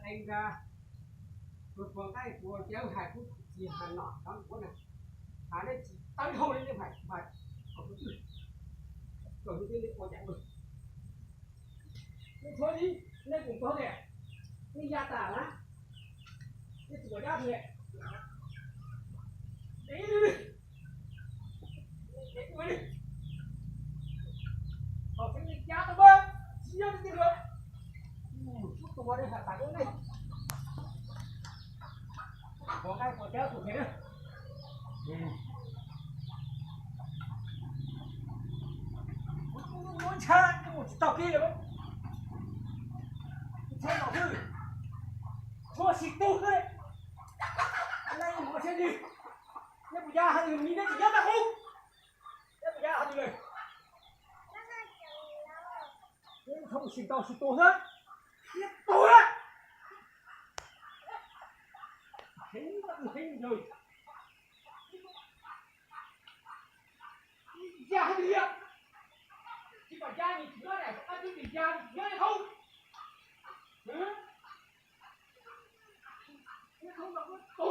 Ua nqaij ua cawv hais kuv tsis hais nom cov kuv na, hais nej tsis tawv dhau li nej hais mas kom kuv twb kom kuv twb ua cawv. Nej tshuav li, nej kuv paub tias nej ya tas na, nej tsis kom ya tias Kom tseem ya tau mas tsis nyob li tiag. Ub, tus ua li has tas rau nej, ua nqaij ua cawv tus thiab. Kuv ntshai mus tsis tau kiag lawm. Ntshai los xwb, tshuav sis tus xwb. Leej mus seb li, nej puas ya hais tias nws nyob tsis nyob tag hub? Nej puas ya hais tias nws, nej txhob sim tau sis tus xwb, ib tug na. Heev, heev yawg. Ya hais tias tsis pom ya, nws tsis nyob, ab tub tsis ya, nws tsis nyob li hauv. Tus, tus, tus,